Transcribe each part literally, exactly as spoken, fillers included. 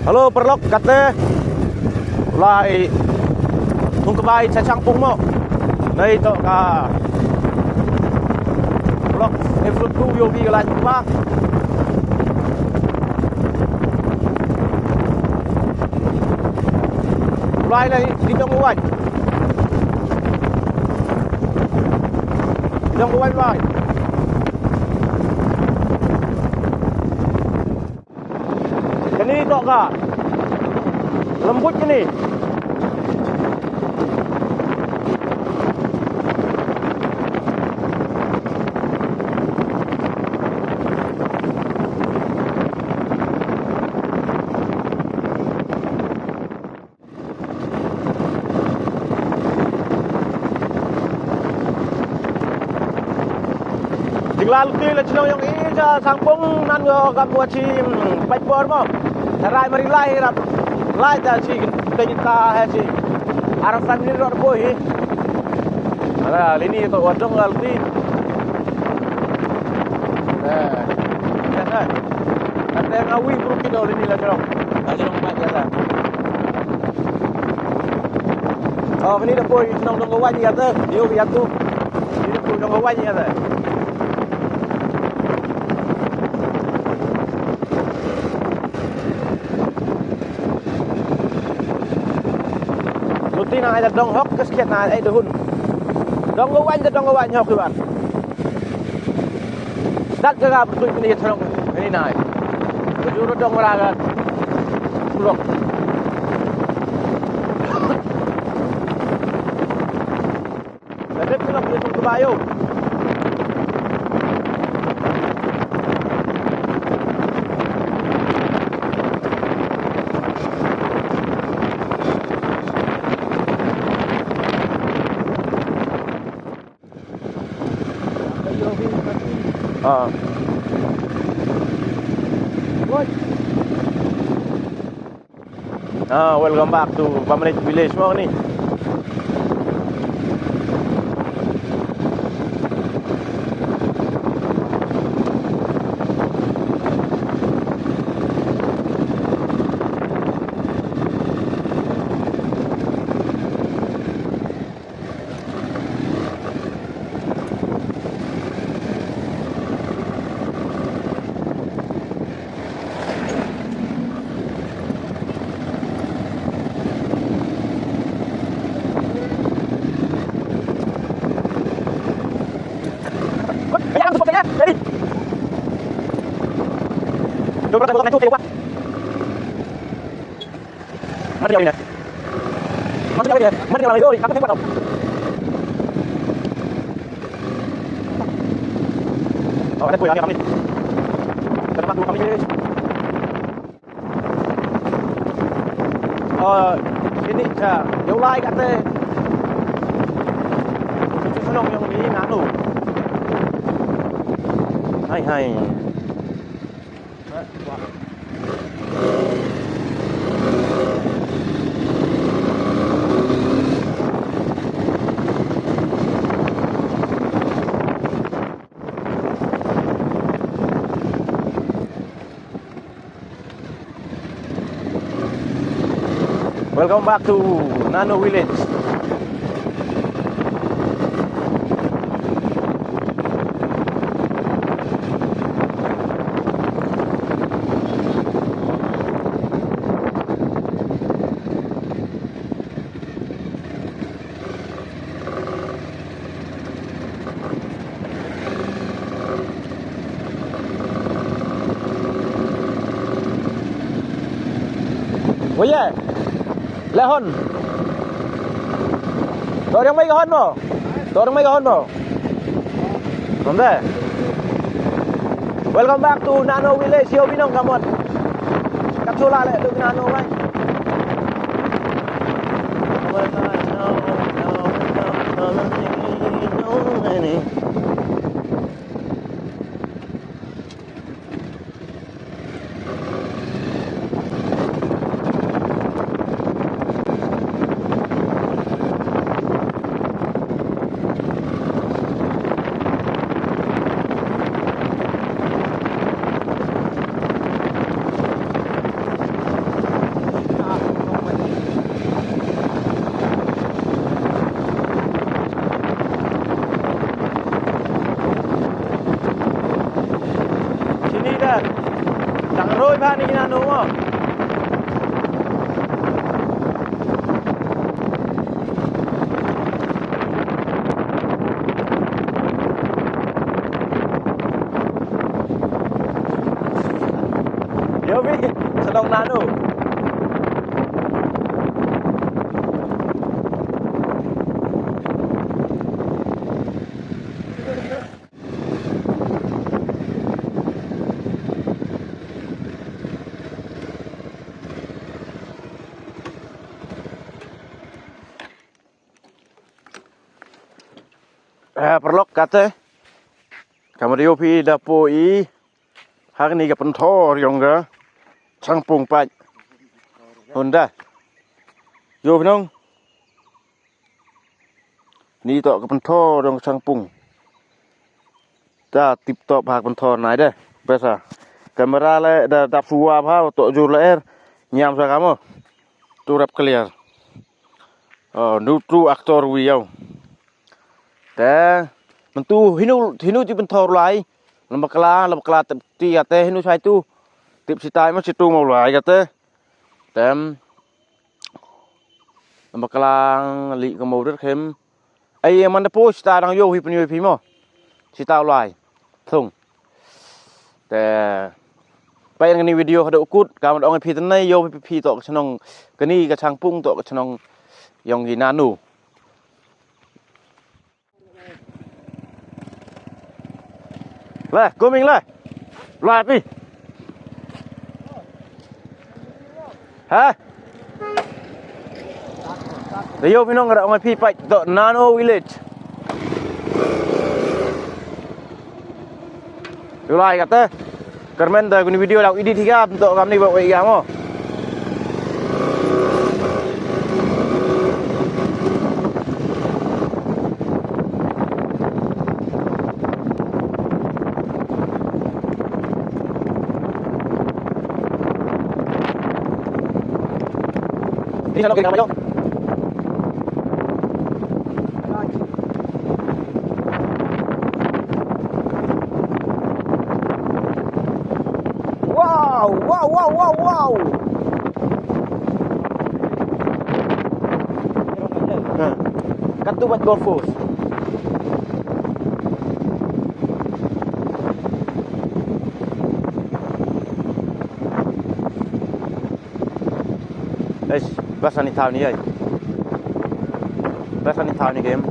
Hello, paralok, katte lai thung kbai cha Changpung mo. Nei toh ka paralok, e fruit tu yo ki lai thung kbai. Lai lai di dong wai. Di dong wai lai. Kani toh ka lembut kani. Jingla luti la chnong yong i cha Sangpung nan yo kam wa chi, mm, pait bor mo. Tarai mari lai rap. Lai ta chi, ta ni ta he chi. Arang san ni rot boi hi. Ala, lini to wa dong la luti. Eh. Eh, eh. Ate nga wi bru ki do lini la chnong. La chnong ba ya la. Oh, ini da poi chnong Dong Kawai ya te. Yo ya tu. Ini da poi Dong Kawai ya te. Luti na ai da dong hok ka skhet na ai da hun. Dong Kawai da Dong Kawai hok iwan. Dat ka ga pyrtuit ni throng ni nai. Ka jur dong ra ga. Surok. Ka dep surok ni tung ka bayo. Ah. Ah, welcome back to Bamnit village mo ni. Oh, ini cha, yow lai kate. Chu chnong yong i Nano. Hai, hai. Welcome back to Nano Village. Wei ya. Lehon. Torang mai ka hon mo. Torang mai ka hon mo. Welcome back to Nano Village, yo binong kamon. Kapsula le tu Nano mai. Dang roi bha ni ki nano mo. Yo phi, chnong nano. Eh, paralok, kate. Kamwa da yoo phi da poi ha kani ka pynthor yong ka Changpung pat. Hunda. Yoo phi nong. Ni toh ka pynthor yong ka Changpung. Ta tip top ha ka pynthor nai de. Besa. Camera le da dap suwa bha, toh jur le er. Ñiam sa ka mo. Tu rap clear. Oh, nu tu actor wi yaw. Te, myntu hinu, hinu ti pynthor lai. Lamba kla, lamba kla tip ti kate hinu sai tu. Tip sitai ma situ mo lai kate. Tem. Lamba kla li ka mo rit khem. Ai, man da po sita dang yoo hi pynyo phi mo. Sita lai. Thung. Te, pait kani video hadooh kut, kamwa da ong phi tynne, yoo phi, phi toh ka chnong, kani ka Changpung toh ka chnong yong ki nano. Le, coming le. Le phi. Ha? Da yoo phi nong, da ong phi pait toh Nano Village. Yoo lai kate. Kyrmen da kani video da edit hi ka, toh kamni ba wei ka mo. Di sana, okay, kamay. Wow, wow, wow, wow, wow. Ha. Katu bat golf course. Eish, bas ani thaw ni, ei. Bas ani thaw ni game.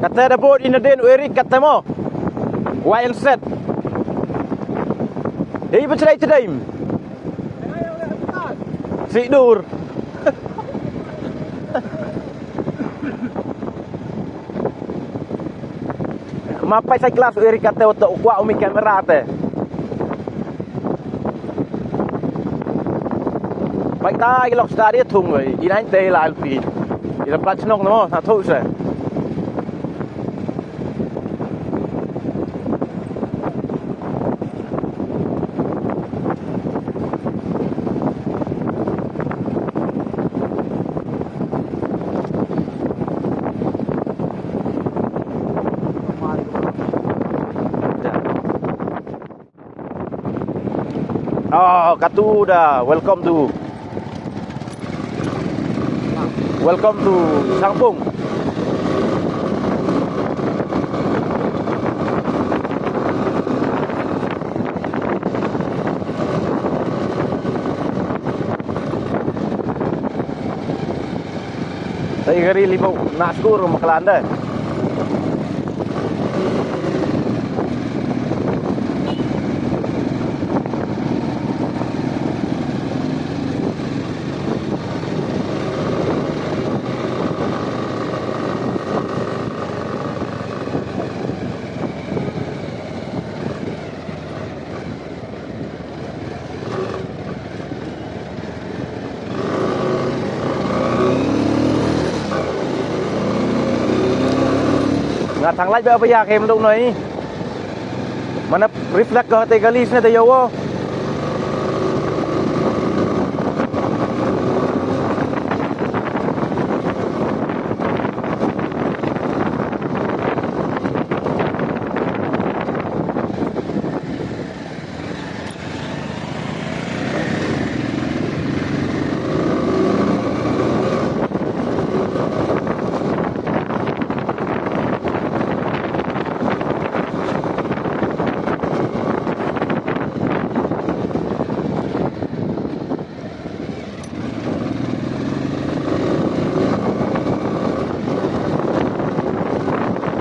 Kate da bot ina den u Eric kate mo. Wai en set. Hei, bachelai tedai. Si dur. Ma pait sa klas u Eric kate, u toh u kwah u mih camera te. Pait tai lok stadi thung wei, i nain te la alpi. I la plat chnong no, na thu se. Oh, katu da. Welcome to, welcome to Sangpung. Tei gari libo na skur makalanda. Nga thang lait bha bha ya kem duk noi. Mana reflect ko te gali sne te yow.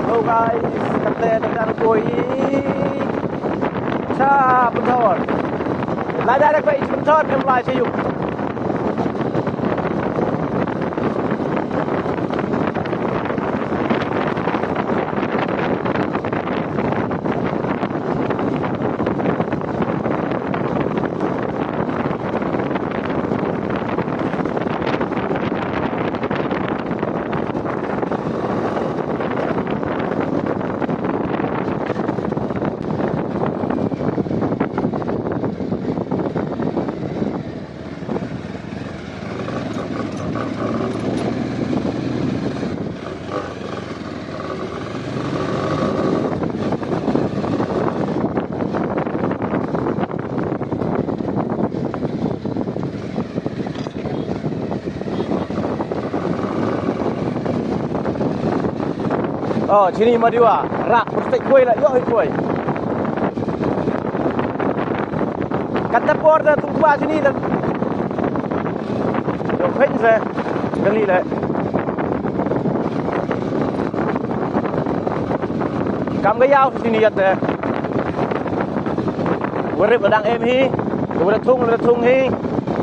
Hello guys, katte da kar koi cha Pynthor. Lai da da koi Pynthor em lai cha yung. Oh, chini Madiwa, rak plastik koi la, yoh koi. Katta por da tu ba chini da. Yoh koi se, kali le. Kam ka yaw chini yat de. Warip la dang em hi, wara thung la thung hi,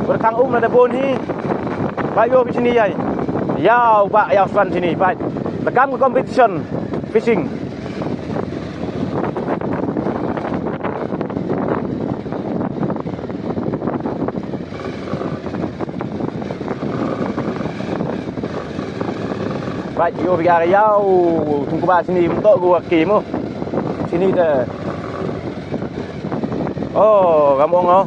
wara thang um la da bun hi. Ba yoh phi chini yai. Yaw ba yaw san chini ba. Da kam ka competition fishing. Ba yoh phi ka yaw, thung ka ba chini mto gu ki mo. Chini da. Oh, kam ong oh.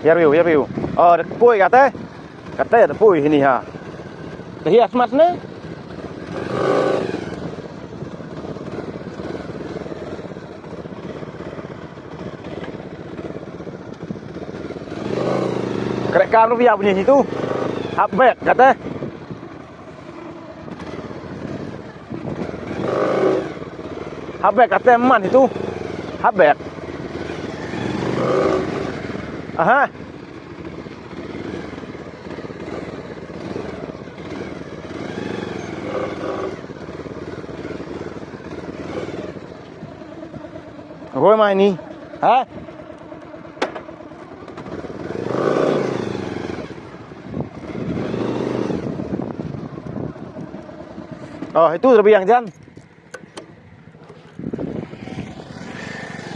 Yar view, yar view. Oh, da poi kate. Kate da poi hini ha. Da hi asmat ne? Krek kam rupiah bunyi situ. Hap bek kate. Hap bek kate man situ. Hap bek. Aha. Hoi mai ni. Ha? Oh, itu lebih yang jan.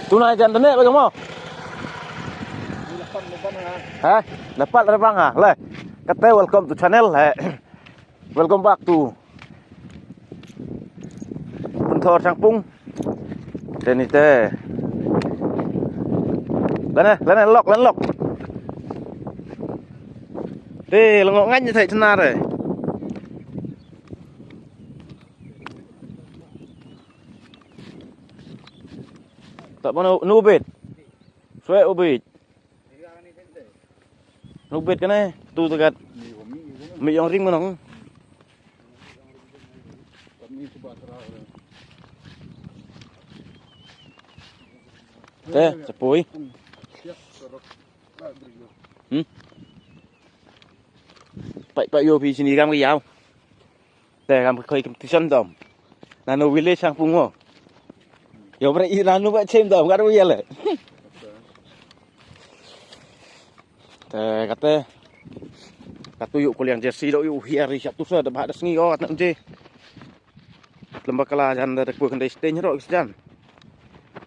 Tunai jan tene bagi mo. Ha? Dapat ada bang ha. Le. Kate welcome to channel he. Welcome back to Pynthor Changpung. Te ni te. Lane, lane lok, lane lok. Te lengo ngan ni thai chna re. Tak mana nu bit. Swe u bit. Nuk bet kane, tu tegat. Mi yong ring manong. Te, sepoi. Hmm? Pai, pai, yoh phi chini kam ka yaw. Te kam khoi competition dom. Nanu village Changpung mo. Yoh bre i nanu ba chem dom, kar u yale. Te kate. Katu yoh kuliang jersey do yoh hiar i siap tu sa da ba da sngi o kate je. Lamba kala jan da ku kandai stain ro jan.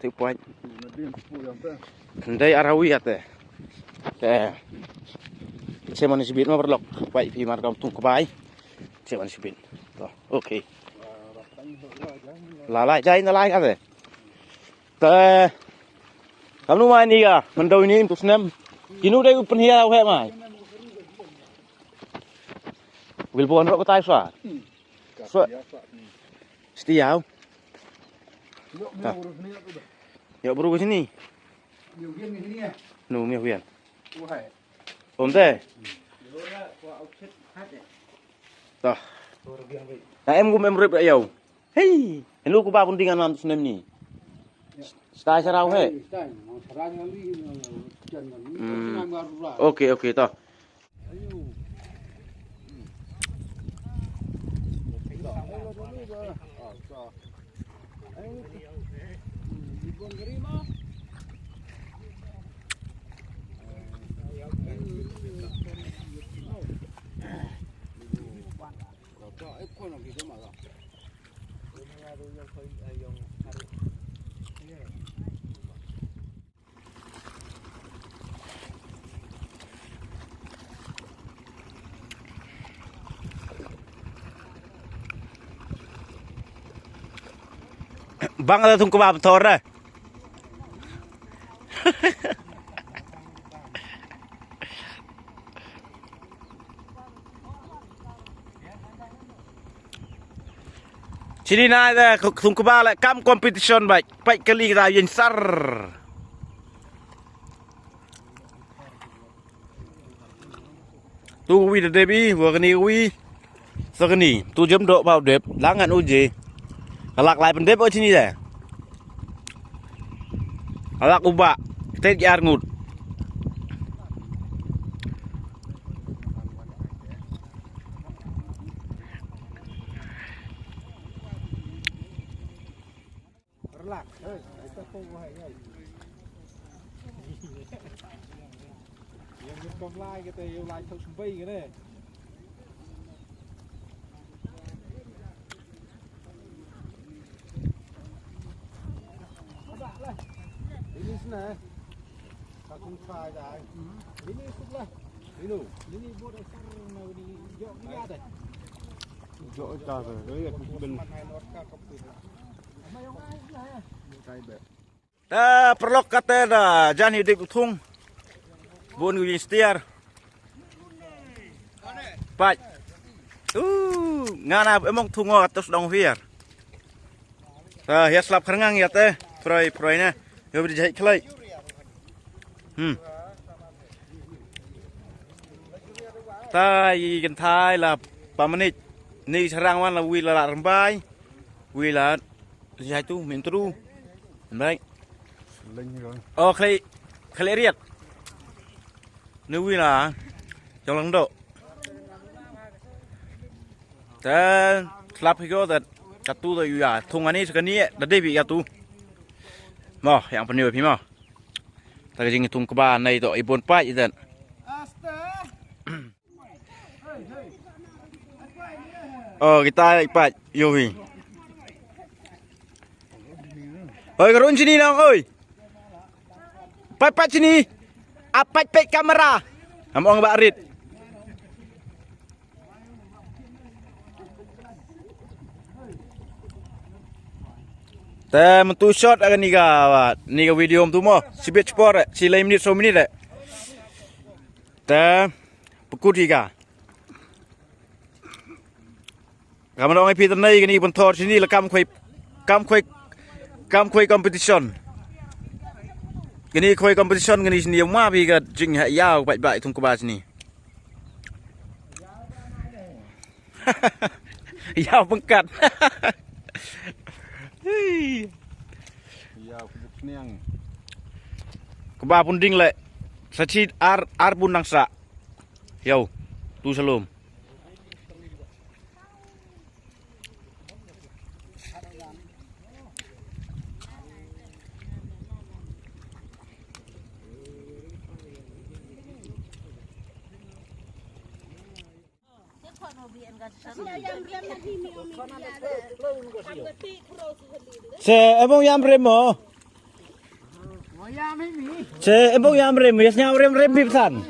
Te poi. Kandai arawi ate. Te. Chemani sibit ma berlok. Poi phi mar kam tung kbai. Wan sibit. To, okay. La lai, jai na lai ka te. Te, kamnu mai ni ka, myndaw ini tu snem. Kinu dei u pynhiar u he mai. Wil bon rok tai swa. Swa. Stia. Yo bru ke sini. Nu mi huyan. Om te. Tah. Na em gum em rep ya. Hei, hello ku ba pun dingan mam tu snem ni. Stai sarau he. Hmm. Okay, okay, tah. Bang ada thung kebab thor eh. Chini na da thung kebab le kam competition bai. Pai kali kita yin sar. Tu wi da dep i, wa kani wi. Sa kani, tu jem dok bau dep, langan u je. Kalak lai pyndep o chini da. Kalak u ba, tet ki ar ngut. Relax. Hey, ito po, hey, hey. Yung, yung kam lai kita, yung lai thok sembay kita. Ini sana. Kakung chai dai. Ini suk lah. Ini. Ini buat asar na ini. Jok ni ada. Jok ka. Ini aku ben. Mana yang ada lah ya. Kai be. Ta paralok kate da jan hi dip u thung. Bun u yin stiar. Pait. U, ngana emong thung o atus dong hiar. Ta hiar slap kharngang ya te. Proi, proi ne. Yo bri jahit khlai. Hmm. Ta i kan thai la pa minit. Ni sarang wan la wi la la rembai. Wi la Li hai tu, min tu. Baik. Leng ni kan. Oh, khlei, khlei riat. Ni wi na. Jong lang dok. Te, slap hi ko, te, katu te yu ya. Thung ani, sa kani, da dep ya tu. Mo, yang pynyoh phi mo. Ta ka jingthung kba, nai to, i bun pait, i dan. Oh, kita i pait, yo hi. Oi, ka run chini nong, oi. Pait, pait chini. A pait, pait kamera. Am ong ba rit. Te, myntu shot aga ni ka, wa, ni ka video myntu mo. Sibit spor, eh, si lai minit, so minit, eh. Te, pekut hi ka. Kam dong ai phi tynai kani pynthor chini la kam khwai, kam khwai, kam khwai competition. Kani khwai competition kani chini ma phi ka jing ha yaw bai bai thung kba chini. Yaw pengkat. Hei. Yaw kebut niang. Kba pun ding le. Sa chi ar, ar pun nang sa. Yaw. Tu salom. Se ebong yam rem mo. Se ebong yam rem, yes nyam rem rem bip san.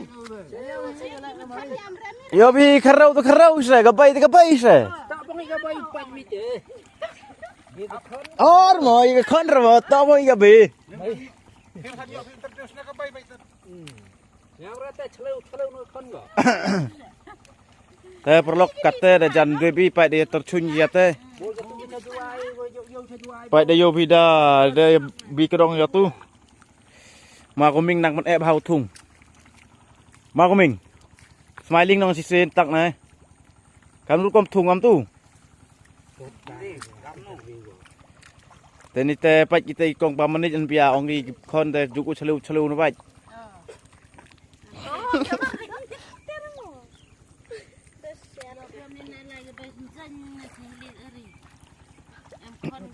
Yo bi kharau tu kharau se, ka bai tu ka bai se. Or mo, i ka khon ra mo, to mo i ka bi. Te paralok, kate da jan dwe bi, pait da ya torchun ya te. Pait da yo bi da, da bi kdong ya tu. Ma Kuming nang man e bha u thung. Ma Kuming. Smiling nong si sen tak na. Kam rukom thung am tu. Te ni te pait kita i kong pa manit an pia ong i khon te juk u chaleu chaleu na pait.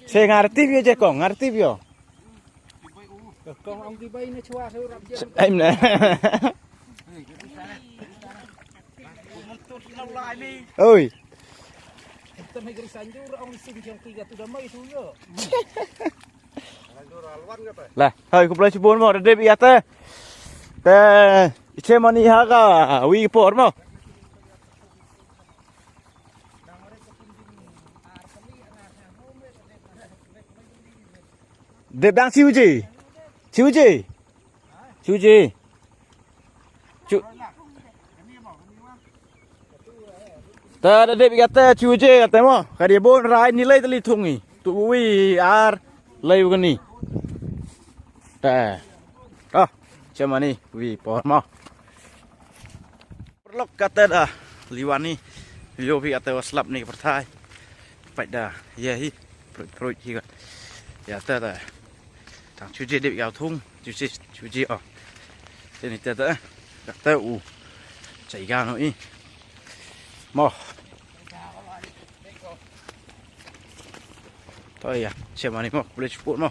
Se ngar tip yo je kong, ngar tip yo. Kong ong ki bai na chwa se rap je. Em na. Oi. Te mai gari sanjur ong sing jong ki ga tu da mai tu yo. La, hoi, khublei chibun mo, da dep ya te. Te, i che mani ha ka, wi por mo. Dep dang siu ji. Siu ji. Siu ji. Chu. Ta da dep ya te chu je ya te mo. Ka di bon rai ni lai tali thung i. Tu wi ar lai u ni. Ta. Ah, che mani wi por mo. Paralok, kate da liwan ni. Yo bi kate wa slap ni ka pyrthai. Pait da ya hi. Pruit pruit hi ka. Ya te da. Tang chu je dep ya thung. Chu je, chu je o. Te ni te da. Kate u. Chai ga no i. Mo. To ya, che mani mo, khublei chibun mo.